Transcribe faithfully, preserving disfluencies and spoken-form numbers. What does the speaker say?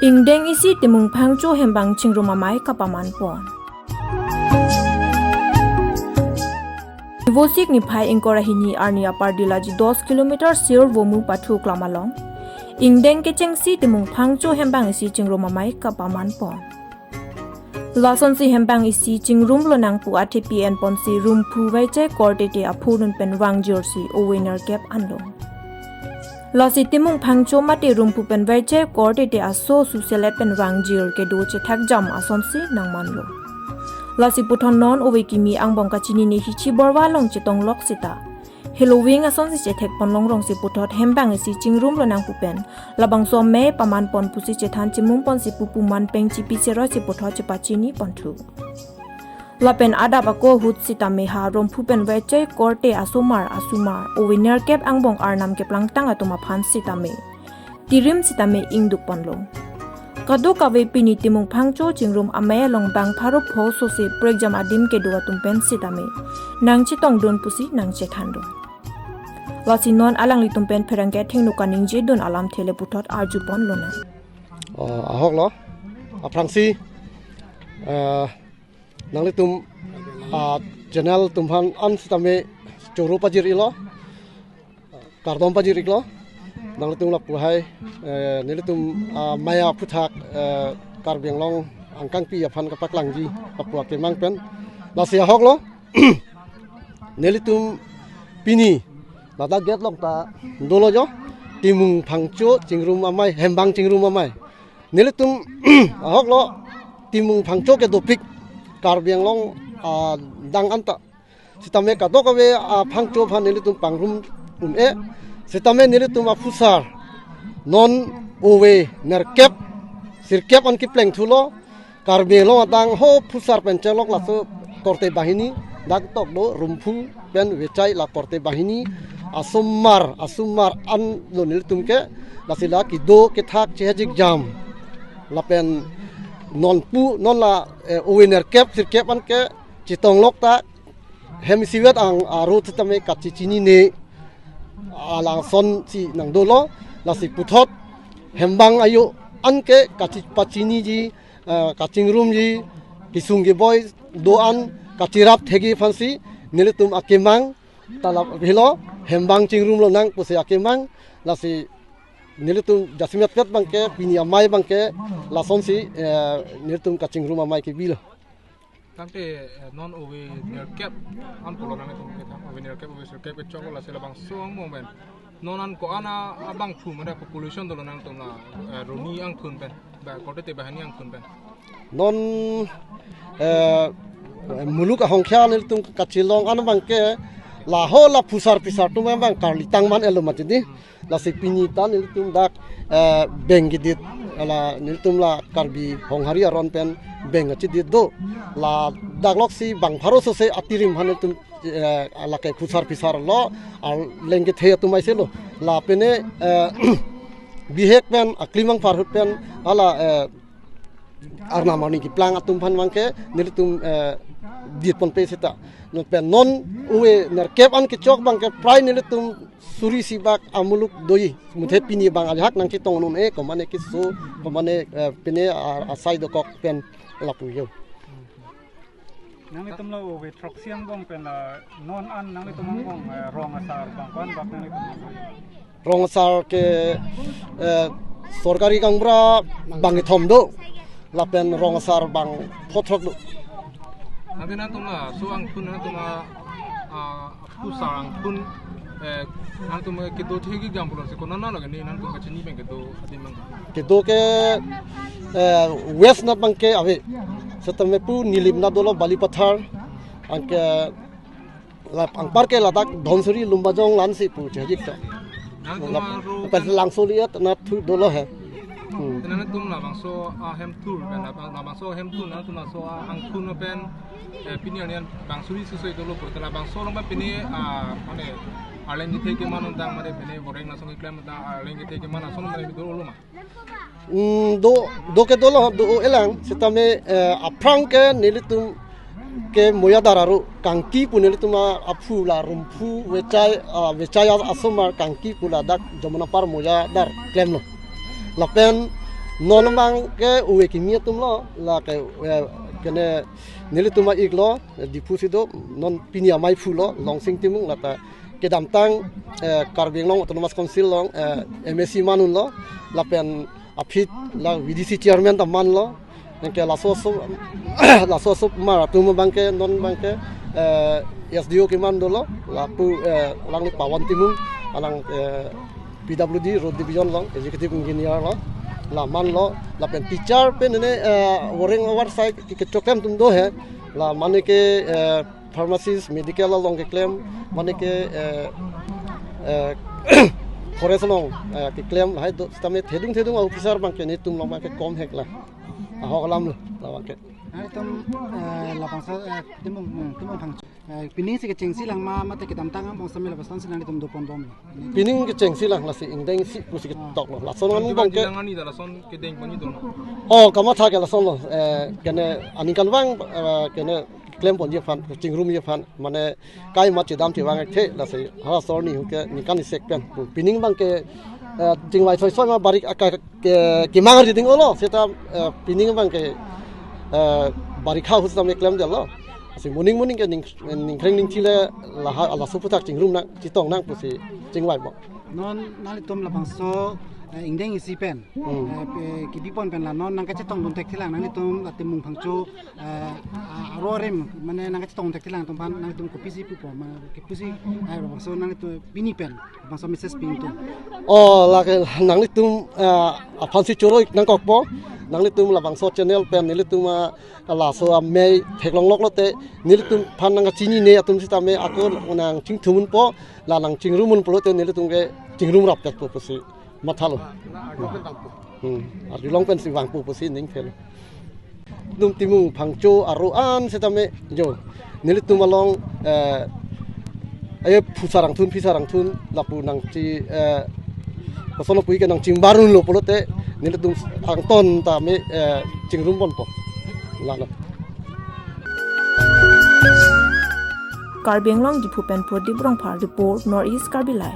Ingdeng isi Timung Phangcho hembang chingrum amei kapaman pon. Vosik niphai ingkoi ra hini arni apar Dilaji dos kilometer Sir Vomu pathu klam along ingdeng kechengsi Timung Phangcho hembang isi chingrum amei kapaman pon. Lasonsi hembang isi chingrum lonang pu athepi enponsi rumphu vaichai korte te aphunun pen vangjirsi ove nerkep anlo. Lasi Timung Phangcho mate rumphu pen vaichai korte te aso suselet pen vangjir kedo chethak jam asonsi nangmanlo. Lasi puthot non ove kimi angbong kachinine hichi borva along chetonglok seta heloving asonsi chethek pon longrongsi puthot hembang isi chingrum lonang pu pen labangso amei paman pon pusi chethan chimum ponsi pupu man peng chipi seroi si puthot chepachini ponthu. Lapen adap ako ahut sitame ha rumphu pen vaichai korte asomar asomar ove nerkep angbong arnam keplangtang atum aphan sitame tirim sitame ingduk ponlo. Kadokave pini Timung Phangcho chingrum amei along bang pharo pho sose prekjam adim kedo atum pen sitame nangchetongdun pusi nangchethandun. Lasi non alanglitum pen pherangke thengno kaningjedun alamthe le puthot arju pon lonang. Oh, ahok lo. Aphrangsi, eh, nanglitum, ah, channel atum aphan an sitame choro pajir-iklo, kardom pajir-iklo. Nanglitum lapu hai, eh, nelitum, ah, maya aphuthak, eh, Karbi Anglong angkangpi aphan kapaklangji lapu akemang pen. Lasi ahok lo. Nelitum pini ladak gate along ta dolo jo, Timung Phangcho chingrum amei, hembang chingrum amei. Nelitum ahok lo, Timung Phangcho ke dopik Karbi Anglong, ah, adang anta. Sitame kadokave, ah, Phangcho aphan nelitum pangrum un-e. Sitame nelitum aphusar non ove nerkep sirkep an kepleng thulo. Karbi Anglong adang ho phusar pen chelok laso korte banghini, dak tok do rumphu pen vaichai la korte banghini asomar asomar an lo nelitum ke, lasi la kedo kethak chehajik jam. Lapen non pu non la, eh, ove nerkep sirkep an ke chetonglok ta hem isivet ang aro sitame kachechinine alangson si nangdolo, lasi puthot hembang ayo an ke kachepachiniji, eh, kachingrumji, kesung keboi do-an kacherap thekji aphansi nelitum akemang ta lapu helo, hembang chingrum lonang pusi akemang. Lasi nelitum jasemet pet abangke pini amei abangke lasonsi, eh, nelitum kachingrum amei kebilo. Tangte, eh, non ove nerkep an pulo nangtum ke tang, ove nerkep ove sirkep kechok lo, lasi labangso angbong pen non an ko-an abangphu mane population dolo nangtum la, eh, Roni angthun pen, ba korte te banghini angthun pen. Non, eh, muluk ahongkhia nelitum kachelong an abangke laho la phusar phisar atum abang karli tangman elo mati di. Lasi pini ta nelitum dak, eh, beng kedit, la nelitum la Karbi Honghari aron pen beng kachedit do. Ladak loksi bang pharo sose atirim aphan nelitum, eh, lake phusar phisar lo, aleng kethe atum aise lo. La pine, eh, bihek pen aklimang pharhut pen hala, eh, arnam arni keplang atum aphan abangke nelitum, eh, dit ponpe seta. Non pen non ove nerkep an kechok abangke prai nelitum suri sibak amuluk doji. Muthe pini abang ajahak nangchetong un-e, komane keso, komane, eh, pine a-, asai dokok pen lapu jo. Nanglitum lo ove throksi angbong pen la non an nanglitum angbong, eh, rong asar bang ko-an bak nanglitum? Rong asar ke, eh, sorkari gaonbura bang kethom do, lapen rong asar bang pho throk do. Nanti nangtum laso angthun nangtum a, a, aphusar angthun, eh, nangtum kedo thekji jam pulo si konat nat lo ke ne nangtum kachini pen kedo adim nang. Kedo ke, eh, west nat abangke ave. Setame pu Nilip nat dolo Balipathar. Anke la anpar ke ladak Dhansiri Lumbajong lansi pu chehajik ta. Nangtum la aro pen Langsoli at nat thu dolo he. Hmm. Nangtum labangso ahem thur pen la, labangso ahem thur nangtum laso angthun pen, eh, pini arni an bang suri sisoi dolo pur, labangso along pen pini, ah, mane arleng kethe keman untang mane pini boreng lason keklem untang arleng kethe keman ason mane dolo ma. Hmm, do, do ke dolo do elang, setame, eh, aphrang ke nelitum ke Moyadar aro kangki pu nelitum aphu la rumphu vaichai, ah, vaichai asomar kangki pu ladak Jamunapar Moyadar klemlo. Lapen Non abang ke ove kimi atum lo, lake, eh, kene nelitum a-ik lo, Diphu si do, non pini amei phu lo, Longsing Timung, lata kedamtang, eh, Karbi Anglong Autonomous Council along, eh, M A C man un lo, lapen aphi la V D C chairman ta man lo, anke laso aso, laso aso mar atum abang ke, non abang ke, eh, S D O keman dolo, lapu, eh, alangli Pawan Timung, alang, eh, P W D Road Division along, Executive Engineer lo, la man lo, lapen teacher pen ne, eh, wareng awar sai ke, kechoklem atum do he, la mane ke, eh, pharmacist, medical along keklem, mane ke, eh, eh, forest along, eh, keklem, lahai do, sitame thedung thedung officer abang ke netum along abang ke kom hek la. Ahok alam lo, la abang ke. Nangtum, eh, labangso, eh, Timung, hmm, Timung Phangcho. Eh, pining si kechengsi lang ma, mate kedamtang angbong sitame labangso si nangtum dopon bom lo. Pining kechengsi lang, lasi ingdeng isi pusi ketok lo. Lason angbong ke. Lang ani dak lason kedeng pon-i do. Oh, kamatha ke lason lo. Eh, kene aningkanvang, eh, kene klem ponji aphan, chingrum ji aphan. Mane kai ma chedam chevang thekthe, lasi hala asor ni hu ke ningkan isek pen. Pining abang ke, eh, chingvai soi soi ma barik aka ke, kemang riding olo, seta, eh, pining abang ke, eh, barikha ahut sitame klemdetlo. Si moning moning ke ning, ningkreng ningthi le laha, laso aphuthak chingrum nang, chetong nang pusi chingvai bom. Non nanglitum labangso, eh, ingdeng isi pen, hmm, eh, pe, kebi pon pen la non nangkachetongdun thekthelang, nanglitum la Timung Phangcho, eh, a-, aro arim, mane nangkachetong thekthelang atum aphan, nanglitum kopisi pupo, mane kopisi, eh, labangso nanglitum pini pen, labangso message pi nangtum. Oh, lake nanglitum, eh, aphan si choro-ik nangkokpo, nanglitum labangso channel pen nelitum, ah, laso amei theklonglok lote, nelitum aphan nangchinine atum sitame ako nangchingthum unpo, la nangchingrum un pulote nelitum ke chingrum rapetpo pusi mathalo. Hmm. Arjulong pensi vangpo pusi ning phel. Nelitum Timung Phangcho aro an sitame jo. Nelitum along, eh, ayo phusarangthun, phisarangthun, lapu nangchi, eh, koson lapu ke nangchingbarunlo pulote, nelitum angton tame, eh, chingrum ponpo. Lalo. Karbi Anglong Diphu pen Prodip Rongphar report, North East Karbi Live.